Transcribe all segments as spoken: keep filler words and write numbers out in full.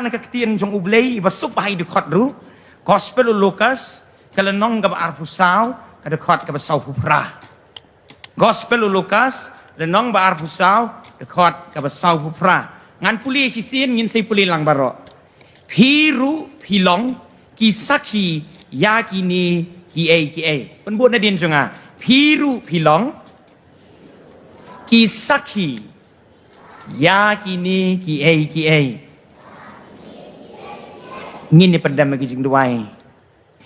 na ka ktien jong U Blei, ba suk ba ha i dkhot ruh. Gospel u Lukas, ka lynnong kaba arphew saw, ka dkhot kaba sawphew phra. Gospel u Lukas, lynnong ba arphew saw, dkhot kaba sawphew phra. Ngan pule shisien, ngin sa ïa pule lang baroh. Phi ruh phi long ki sakhi ïa kine kiei kiei. Pynbud nadien jong nga. Phi ruh phi long ki sakhi ïa kine kiei kiei. Ngin ïa pyndem ha ka jingduwai.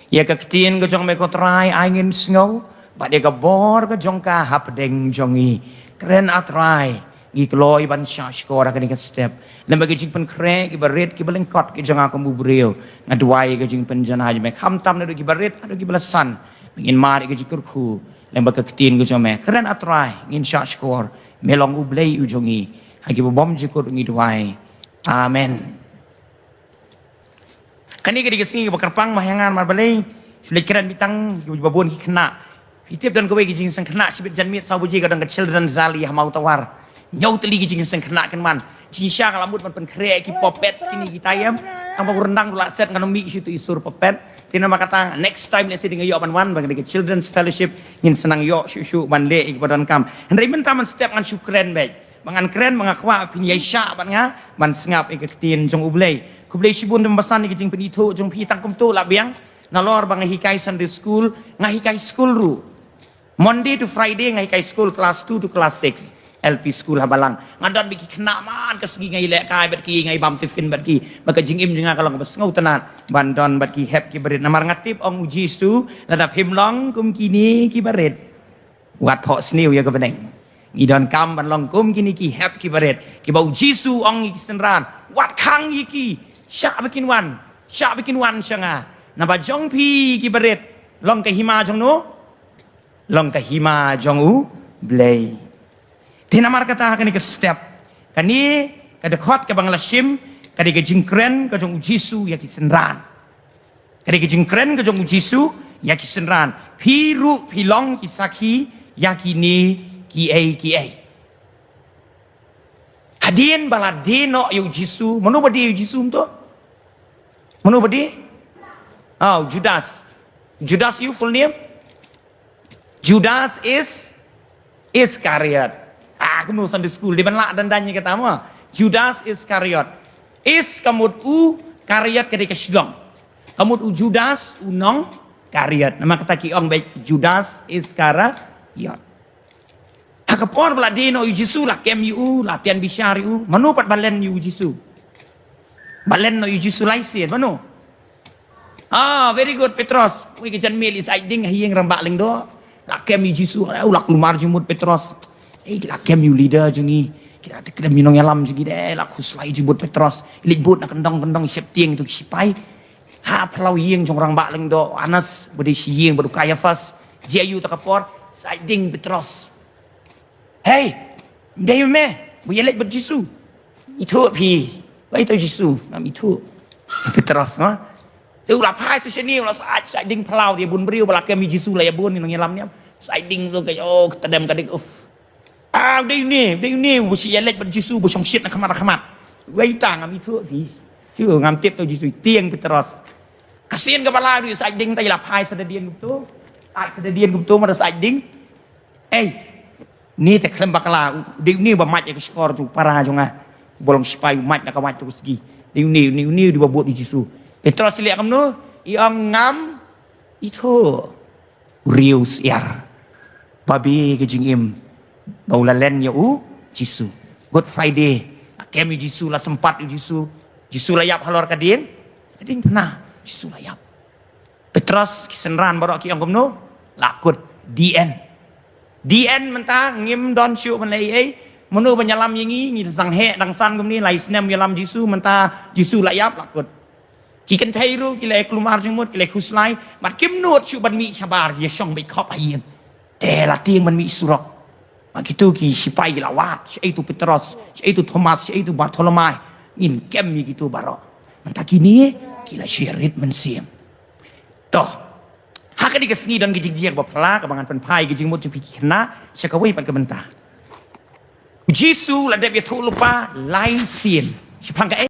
Ïa ka ktien ka jong me ko Trai, ai ngin sngew, bad ïa ka bor ka jong ka hapdeng jong ngi. Kren, A Trai, ngi kloi ban shahshkor ha kane ka step. Lem bad ki jingpynkhreh kiba rit kiba lyngkot ki jong nga kum u briew, nga duwai ïa ka jingpynjanai jong me, khamtam naduh kiba rit haduh kiba la san. Ba ngin mad ïa ka jingkyrkhu lem bad ka ktien ka jong me. Kren, A Trai, ngin shahshkor, me long U Blei u jong ngi. Ha ki bymjukut ngi duwai. Amen. Kane ka dei ka sngi kaba kyrpang, ma ïa ngan mar balei. Shu leit kren beit tang kiba bun ki khynnah. Phi tip, don kawei ka jingsngewkhynnah, shibit janmiet saw baje ka don ka children's rally ha Mawtawar. Hynñiew tylli ka jingsngewkhynnah kin wan. Jingshisha nga la mut ban pynkhreh ki puppets kine kita, em. Tang ba u ryndang ruh la set, ngan ym mih shuh ïa uto i sur puppet. Te namar kata next time lehse dei nga ïoh ban wan, ba ka dei ka children's fellowship, ngin sa nang ïoh shuh shuh ban leh ïa kiba donkam. Hynrei mynta mynstep ngan shu kren beit. Ba ngan kren, ba nga kwah phin ïai shah bad nga ban sngap ïa ka ktien jong U Blei. Khublei shibun, te mynba san ïa ka jingpynithuh jong phi. Tang kumto la biang, nalor ba nga hikai Sunday school, nga hikai school ruh. Monday to Friday nga hikai school, class two to class six, L P school ha Balang. Nga don bad ki khynnah man ka sngi, nga ïalehkai bad ki, nga ïabam tiffin bad ki. Bad ka jingim jong nga ka long kaba sngewtynnat ban don bad ki hep kiba rit. Namar nga tip, ong U Jisu, lada phim long kum kine kiba rit, wat phohsniew ïa ka bneng. Ngi donkam ban long kum kine ki hep kiba rit, kiba U Jisu ong ïa ki synran, wat khang ïa ki, shah ba kin wan, shah ba kin wan sha nga. Naba jong phi kiba rit, long ka hima jong no? Long ka hima jong U Blei. Te namar kata ha kane ka step, kane ka dkhot kaba nga la shim, ka dei ka jingkren ka jong U Jisu ïa ki synran. Ka dei ka jingkren ka jong U Jisu ïa ki synran. Phi ruh phi long ki sakhi ïa kine kiei kiei. Hadien ba la die noh ïa U Jisu, mano ba die ïa U Jisu mynta? Mano ba die? Oh, Judas. Judas, your full name? Judas is Iskariot. Ah, kumno Sunday school, dei ban lah dang dang ïa kata mo. Judas Iskariot. Is ka mut u, Kariot ka dei ka shnong. Ka mut u Judas u nong Kariot. Namar kata ki ong beit Judas Iskariot. Ha ka por ba la die noh ïa U Jisu, la kem ïa u, la tian bishar ïa u. Mano pat ba len ïa U Jisu? Ba len noh ïa U Jisu lai sien, mano? Ah, very good, Petros. Wei, ka janmiet la said ding ha ïing Rangbah Lyngdoh. La kem ïa U Jisu, eh, u la kulmar jingmut Petros. Eh, ki la kem ïa u leader jong ngi. Ki la kem ïa u nongïalam jong ngi de, la khuslai jingmut Petros. Leit bud na kyndong kyndong sheptieng ïa ki sipai. Ha phyllaw ïing jong Rangbah Lyngdoh, Anas, ba dei shi ïing bad u Kaiaphas. Jia ïa u ta ka por, said ding Petros. Hei, dei me, ba ïaleit bad Jisu. Ithuh phi, ba ithuh Jisu, ngam ithuh. Petros, ha? Te u la phai sa shane, u la said, said ding phyllaw, te bun briew ba la kem ïa Jisu, la ïa bun, ïa nongïalam niam. Said ding tu ka, oh, ka tdem ka dik, uf. Ah, dei une, dei une, ba shu ïaleit bad Jisu, ba shongshit na khmat na khmat. Wei ta, ngam ithuh phi. Te ngam tip to Jisu, tieng Petros. Ka sien kaba lai ruh said ding, te la phai sa da dien kumto. Said sa da dien kumto, ma da said ding. Ei, ni te khlem bakla, dei une ba mait ïa ka shkor jong para jong nga. Ba long sipai, mait na ka wait tu ka sngi. Dei une, une, une dei ba bud ïa Jisu. Petros i leh kumno? I ong ngam ithuh. U riew syiar. Babe ka jingim ba u la len ïa U Jisu. Good Friday. La kem ïa U Jisu, la sympat ïa U Jisu. Jisu la ïap halor ka dieng. Ka diengphna. Jisu la ïap. Petros, ki synran baroh ki ong kumno? La kut. The end. The end, mynta ngim don shuh ban leh ei ei. Mano ban ïalam ïa ngi, ngi dang heh dang san kumne, lai snem ïalam Jisu, mynta Jisu la ïap, la kut. Ki kynthei ruh ki la kulmar jingmut, ki la khuslai, bad kim nud shuh ban mih shabar, ki ïa shong beit khop ha ïing. Te la tieng ban mih surok. Bad kito ki sipai ki la wad, shaei tu Petros, shaei tu Thomas, shaei tu Bartholomai. Ngin kem ïa kito baroh. Mynta kine ki la shu rit mynsiem. To. Ha kane ka sngi don ka jingjia kaba phylla, kaba ngan pynphai ka jingmut jong phi ki khynnah sha kawei pat ka bynta. U Jisu la dep ïathuh lypa lai sien. Shaphang kaei?